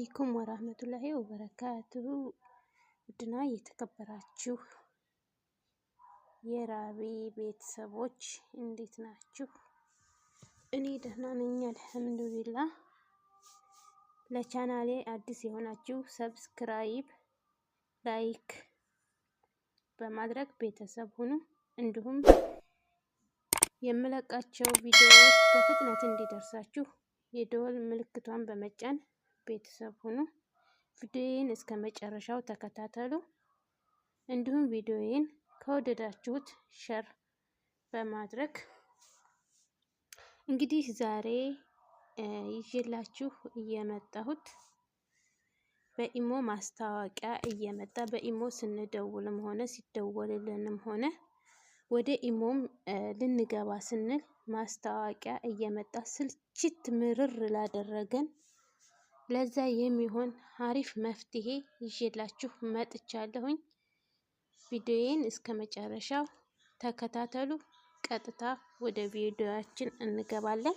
አለይኩም ወራህመቱላሂ ወበረካቱሁ። ውድና የተከበራችሁ የራቢ ቤተሰቦች እንዴት ናችሁ? እኔ ደህና ነኝ አልሐምዱሊላህ። ለቻናሌ አዲስ የሆናችሁ subscribe፣ like በማድረግ ቤተሰብ ሁኑ። እንዲሁም የምለቃቸው ቪዲዮዎች በፍጥነት እንዲደርሳችሁ የደወል ምልክቷን በመጫን ቤተሰብ ሁኑ። ቪዲዮዬን እስከ መጨረሻው ተከታተሉ። እንዲሁም ቪዲዮዬን ከወደዳችሁት share በማድረግ እንግዲህ ዛሬ ይዤላችሁ እየመጣሁት በኢሞ ማስታወቂያ እየመጣ በኢሞ ስንደውልም ሆነ ሲደወልልንም ሆነ ወደ ኢሞም ልንገባ ስንል ማስታወቂያ እየመጣ ስልችት ምርር ላደረገን ለዛ የሚሆን አሪፍ መፍትሄ ይዤላችሁ መጥቻለሁኝ። ቪዲዮዬን እስከ መጨረሻው ተከታተሉ። ቀጥታ ወደ ቪዲዮያችን እንገባለን።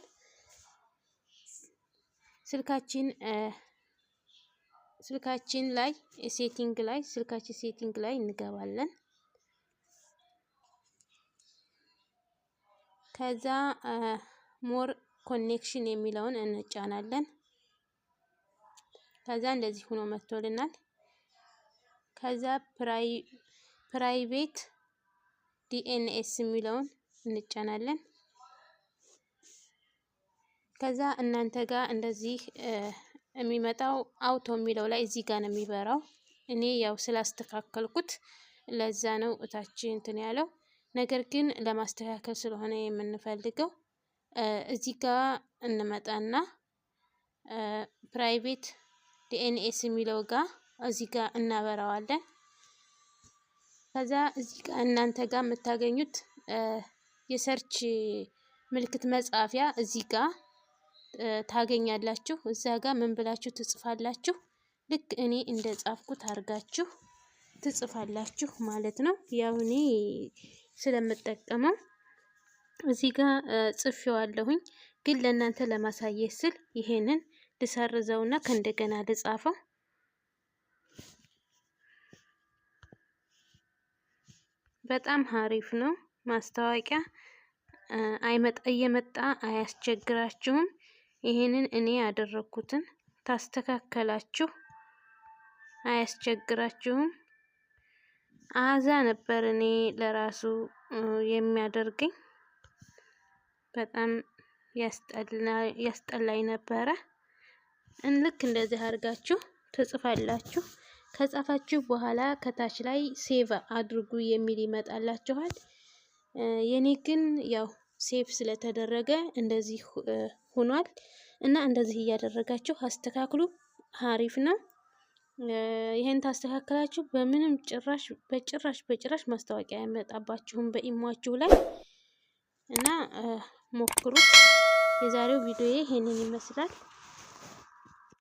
ስልካችን ላይ setting ላይ ስልካችን setting ላይ እንገባለን። ከዛ more connection የሚለውን እንጫናለን። ከዛ እንደዚህ ሆኖ መጥቶልናል። ከዛ private DNS የሚለውን እንጫናለን። ከዛ እናንተ ጋር እንደዚህ የሚመጣው auto የሚለው ላይ እዚህ ጋር ነው የሚበራው። እኔ ያው ስላስተካከልኩት ለዛ ነው እታች እንትን ያለው። ነገር ግን ለማስተካከል ስለሆነ የምንፈልገው እዚህ ጋር እንመጣና private DNS የሚለው ጋር እዚህ ጋር እናበራዋለን። ከዛ እዚህ ጋር እናንተ ጋር የምታገኙት የ search ምልክት መጻፊያ እዚህ ጋር ታገኛላችሁ። እዛ ጋር ምን ብላችሁ ትጽፋላችሁ? ልክ እኔ እንደ ጻፍኩት አድርጋችሁ ትጽፋላችሁ ማለት ነው። ያው እኔ ስለምጠቀመው እዚህ ጋር ጽፌዋለሁኝ፣ ግን ለእናንተ ለማሳየት ስል ይሄንን ልሰርዘውና ከእንደገና ልጻፈው። በጣም ሀሪፍ ነው። ማስታወቂያ አይመጣ እየመጣ አያስቸግራችሁም። ይሄንን እኔ ያደረኩትን ታስተካከላችሁ አያስቸግራችሁም። አዛ ነበር እኔ ለራሱ የሚያደርገኝ በጣም ያስጠላኝ ነበረ። ልክ እንደዚህ አድርጋችሁ ትጽፋላችሁ። ከጻፋችሁ በኋላ ከታች ላይ save አድርጉ የሚል ይመጣላችኋል። የኔ ግን ያው save ስለተደረገ እንደዚህ ሆኗል እና እንደዚህ እያደረጋችሁ አስተካክሉ። አሪፍ ነው። ይሄን ታስተካክላችሁ በምንም ጭራሽ በጭራሽ በጭራሽ ማስታወቂያ ያመጣባችሁም በኢሟችሁ ላይ እና ሞክሩት። የዛሬው ቪዲዮ ይሄንን ይመስላል።